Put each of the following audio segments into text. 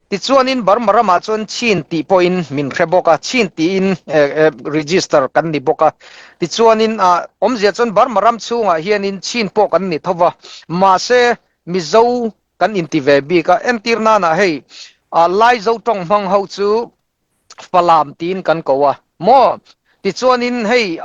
Tichuanin Burma ramah chuan Chin tih pawhin min hre bawk a, Chin tiin register kan ni bawk a. Tichuanin awmzia chuan Burma ram chhungah hianin Chin pawh kan ni tho va, mahse Mizo kan inti ve bik a. Entir nanah hei Laizo tawng hmang ho chu Falam tiin kan ko a maw? Tichuanin hei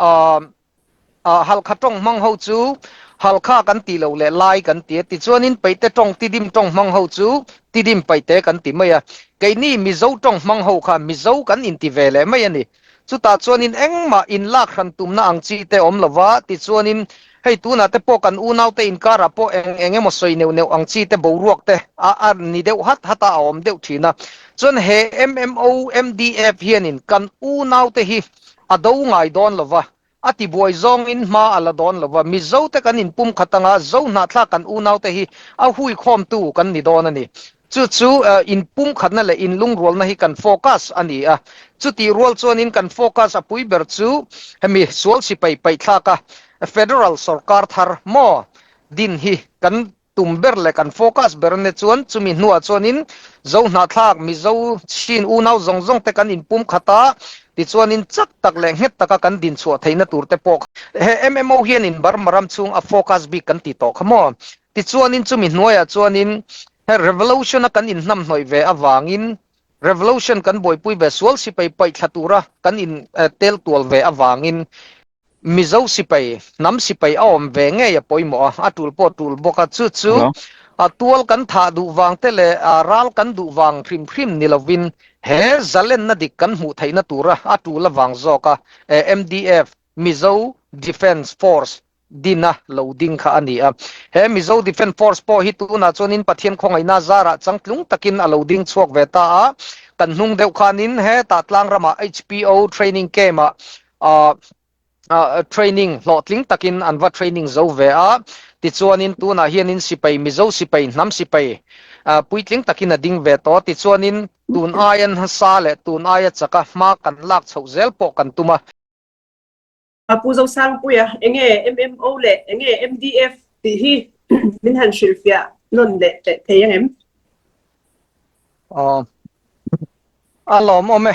Halkha tawng hmang ho chu Halkha kan tih loh leh Lai kan ti a, tichuanin Paihte tawng Tidim tawng hmang ho chu Tidim Paihte kan ti mai a. Keini Mizo tawng hmang ho kha Mizo kan inti ve leh mai a ni. Chutah chuanin engmah inlak hran tumna ang chi te awm lo va, tichuanin hei tunah te pawh kan unaute inkarah pawh eng eng emaw sawi neuh neuh ang chi te boruak te a a ni deuh hat hat a, a awm deuh thin a. Chuan he MMO MDF hianin kan unaute hi a do ngai dawn lo va, a tibuai zawngin hma a la dawn lo va, Mizote kan inpumkhat anga Zohnahthlak kan unaute hi a huikhawmtu kan ni dawn a ni. Chu chu inpumkhatna leh inlungrualna hi kan focus a ni a, chutih rual chuanin kan focus a pui ber chu hemi sual sipai paihthlaka Federal sorkar thar maw din hi kan tum ber leh kan focus ber ania chuan chumi hnuah chuanin Zohnahthlak Mizo Chin unau zawng zawng te kan inpumkhat a, tichuanin chak tak leh nghet taka kan dinchhuah theihna tur te pawh he MMO hianin Burma ram chhung a focus bik kan ti tawh kha maw? Tichuanin chumi hnuaiah chuanin he revolution a kan inhnamhnawih ve avangin revolution kan buaipui ve sual sipai paih thla tura kan in tel tual ve avangin Mizo sipai, hnam sipai a awm ve ngei a pawimawh a, a tul pawh tul bawk a, chu chu a tual kan thah duh vang te leh ral kan duh vang hrim hrim ni lovin he zalenna dik kan hmuh theihna tura a tul avang zawk a, MDF, Mizo Defence Force, dina lo ding kha a ni a. He Mizo Defence Force pawh hi tunah chuanin Pathian khawngaihna zarah changtlung takin a lo ding chhuak ve ta a, kan hnung deuh khanin hetah tlang ramah HPO training camp-ah training hlawhtling takin an va training zo ve a, tichuanin tunah hianin sipai Mizo sipai hnam sipai puitling takin a ding ve tawh a, tichuanin tun aia nasa leh tun aia chaka hma kan lak chhoh zel pawh kan tum a. Pu Zosangpuia, enge MMO leh enge MDF tih hi min han hrilhfiah nawn leh teh thei ang em? A lawmawm e.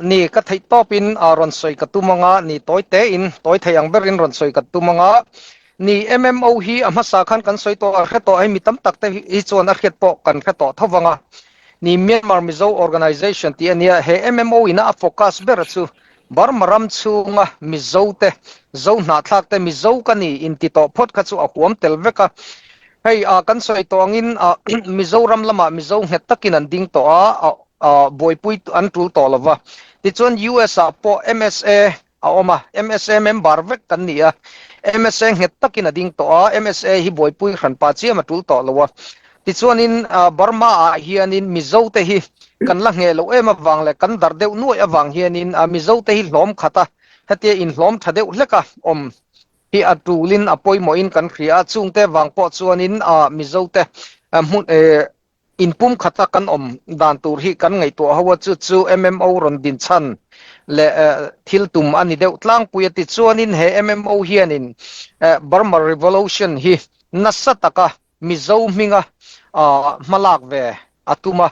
Ni, ka theih tawpin rawn sawi ka tum anga, ni tawi tein, tawi thei ang berin rawn sawi ka tum anga, ni MMO hi a hmasa khan kan sawi tawh a hre tawh hei mi tam tak te hi chuan a hriat pawh kan hre tawh tho vang a, ni Myanmar Mizo Organization tih a nia, he MMO ina a focus ber chu Burma ram chhunga Mizo te, Zo hnahthlak te Mizo ka ni inti tawh phawt kha chu a huam tel vek a, Hei kan sawi tawh angin Mizoram lamah Mizo nghet takin an ding tawh a, buaipui an tul tawh lo va. Tichuan US ah pawh MSA a awm a, MSA member vek kan ni a, MSA nghet takin a ding tawh a, MSA hi buaipui hranpa chiam a tul tawh lo a. Tichuanin Burma ah hianin Mizo te hi kan la ngheh loh em avang leh kan darh deuh nuaih avang hianin Mizo te hi hlawm khat a, hetia inhlawm tha deuh hlek a awm. Hi a tulin a pawimawhin kan hria a, chungte vang pawh chuanin Mizote hmun inpum khata kan awm dan tur hi kan ngaihtuah ho a, chu chu MMO rawn din chhan leh thil tum a ni deuh tlangpui a. Tichuanin he MMO hianin Burma Revolution hi nasa taka Mizo hminga hmalak ve a tum a,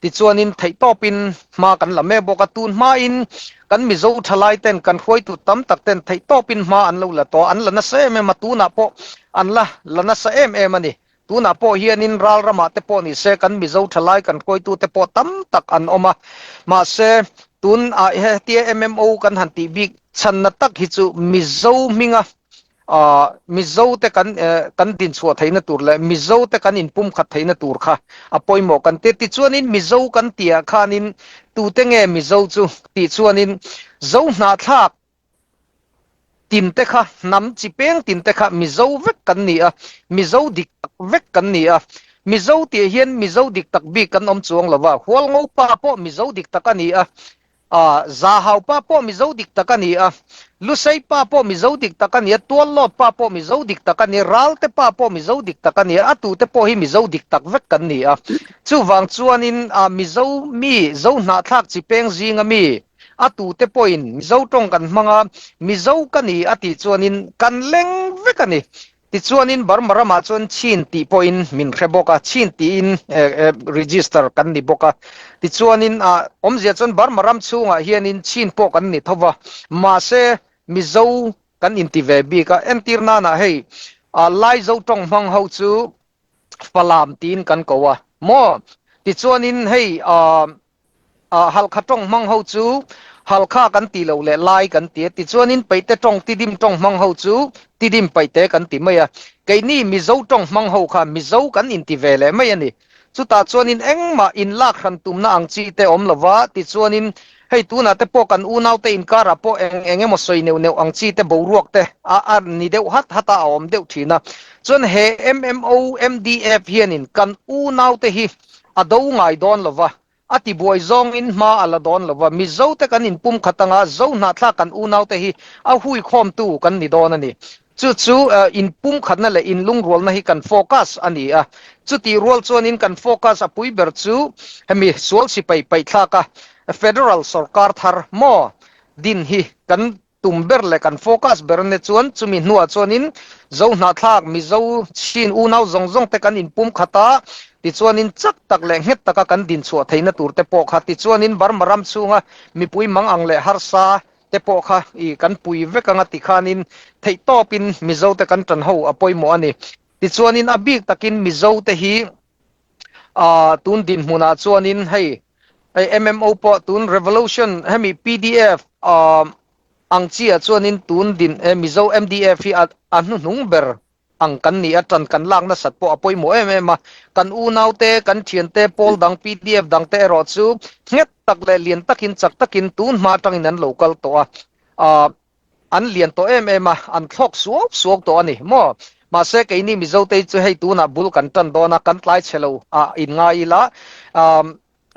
tichuanin theihtawpin hma kan la mek bawk a, tun hmain kan Mizo thalai ten kan hruaitu tam tak ten theihtawpin hma an lo la tawh a, an la nasa em em a, tunah pawh an la la nasa em em a ni. Tunah pawh hianin ral ramah te pawh ni se kan Mizo thalai kan hruaitu te pawh tam tak an awm a, mahse tun ah hetia MMO kan han tih bik chhanna tak hi chu Mizo hminga Mizo te kan kan dinchhuah theihna tur leh Mizo te kan inpumkhat theihna tur kha a pawimawh kan ti. Tichuanin Mizo kan tihah khanin tute nge Mizo chu tih chuanin Zo hnahthlak tin te kha hnam chi peng tin te kha Mizo vek kan ni a, Mizo dik tak vek kan ni a. Mizo tih hian Mizo dik tak bik kan awm chuang lo va, Hualngopa pawh Mizo dik tak a ni a, Zahau pa pawh Mizo dik tak a ni a, Lusei pa pawh Mizo dik tak a ni a, Tuallawt pa pawh Mizo dik tak a ni a, Ralte pa pawh Mizo dik tak a ni a, a tute pawh hi Mizo dik tak vek kan ni a. Chuvang chuanin Mizo mi, Zo hnahthlak chi peng zinga mi, a tute pawhin Mizo tawng kan hmang a, Mizo ka ni a tih chuanin kan leng vek a ni. Tichuanin Burma ramah chuan Chin tih pawhin min hre bawk a, Chin tiin register kan ni bawk a. Tichuanin awmzia chuan Burma ram chhungah hianin Chin pawh kan ni tho va, mahse Mizo kan inti ve bik a. Entir nanah hei Laizo tawng hmang ho chu Falam tiin kan ko a maw? Tichuanin hei Halkha tawng hmang ho chu Halkha kan ti lo leh Lai kan ti a, tichuanin Paihte tawng Tidim tawng hmang ho chu Tidim Paihte kan ti mai a. Keini Mizo tawng hmang ho kha Mizo kan inti ve leh mai a ni. Chutah chuanin engmah inlak hran tumna ang chi te awm lo va, tichuanin hei tunah te pawh kan unaute inkarah pawh eng eng emaw sawi neuh neuh ang chi te boruak te a a ni deuh hat hat a, a awm deuh thin a. Chuan he MMO MDF hianin kan unaute hi a do ngai dawn lo va, a tibuai zawngin hma a la dawn lo va, Mizote kan inpum khat anga Zohnahthlak kan unaute hi a huikhawmtu kan ni dawn a ni. Chu chu inpumkhatna leh inlungrualna hi kan focus a ni a. Chutih rual chuanin kan focus a pui ber chu hemi sual sipai paihthlaka Federal sorkar thar maw din hi kan tum ber leh kan focus ber ania chuan chumi hnuah chuanin Zohnahthlak Mizo chin unau zawng zawng te kan inpumkhat a, tichuanin chak tak leh nghet taka kan dinchhuah theihna tur te pawh kha tichuanin Burma ram chhunga mipui mang ang leh harsa te pawh kha i kan pui vek anga tikhanin theihtawpin Mizo te kan tan ho a pawimawh a ni. Tichuanin a bik takin Mizo te hi ah tun dinhmunah chuanin hei hei MMO pawh tun revolution hemi pdf ah ang chiah chuanin tun din Mizo MDF hi a a hnuhnung ber ang kan ni a, tan kan lak nasat pawh a pawimawh em em a. Kan unaute, kan thiante, pawl dang pdf dangte erawh chu nghet tak leh lian takin chak takin tun hma atangin an lo kal tawh a. Ah an lian tawh em em a, an thlawk suau suau tawh a ni maw? Mahse keini Mizote hi chu hei tunah bul kan tan dawn a, kan tlai chhe lo ah inngai ila,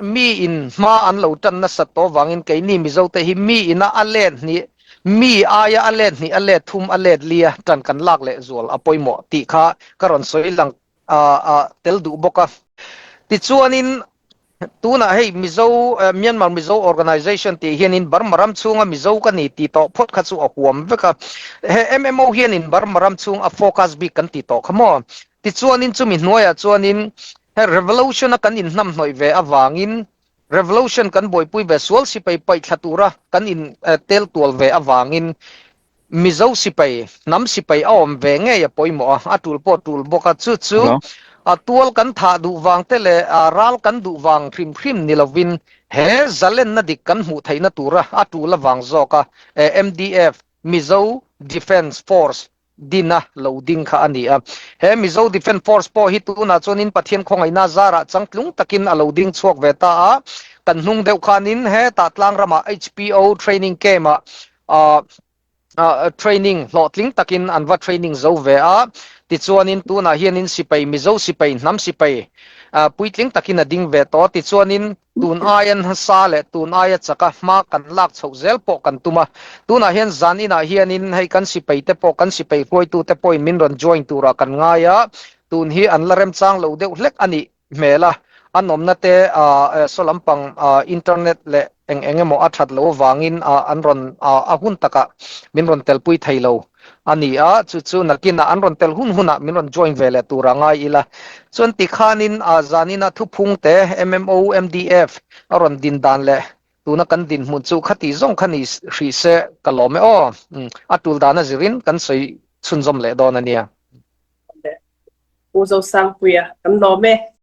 mi in hma an lo tan nasat tawh vangin keini Mizote hi mi ina a let hnih, mi aia a let hnih, a let thum, a let lia tan kan lak leh zual a pawimawh tih kha ka rawn sawi lang tel duh bawk a. Tichuanin Tunah hei Mizo, Myanmar Mizo Organization tih hianin Burma ram chhunga Mizo ka ni tih tawh phawt kha chu a huam vek a. He MMO hianin Burma ram chhung a focus bik kan ti tawh kha maw? Tichuanin chumi hnuaiah chuanin he revolution a kan inhnamhnawih ve avangin revolution kan buaipui ve sual sipai paih thla tura kan in tel tual ve avangin Mizo sipai, hnam sipai a awm ve ngei a pawimawh a, a tul pawh tul bawk a, chu chu a tual kan thah duh vang te leh a ral kan duh vang hrim hrim ni lovin he zalenna dik kan hmuh theihna tura a tul avang zawk a MDF, Mizo Defence Force, dina lo ding kha a ni a. He Mizo Defence Force pawh hi tunah chuanin Pathian khawngaihna zarah changtlung takin a lo ding chhuak ve ta a, kan hnung deuh khanin hetah tlang ramah HPO training camp-ah training hlawhtling takin an va training zo ve a, tichuanin tunah hianin sipai Mizo sipai hnam sipai puitling takin a ding ve tawh, tichuanin tun aia nasa leh tun aia chaka hma kan lak chhoh zel pawh kan tum a, tunah hian zan inah hianin hei kan sipai te pawh kan sipai hruaitu te pawhin min rawn join turah kan ngai a, tun hi an la remchang lo deuh hlek a nih hmel a, a nawmna te saw lampang internet leh eng eng emaw a that loh avangin an rawn a hun takah min rawn telpui thei lo a ni a, chu chu nakinah an rawn tel hun hunah min rawn join ve leh tur a ngai ila. Chuan tikhanin zanina thuphung te MMO, MDF a rawn din dan leh tuna kan dinhmun chu khati zawng kha ni hrih se ka lawm e aw. A tul dan a zirin kan sawi chhunzawm leh dawn a nia. Pu Zosangpuia kan lawm e.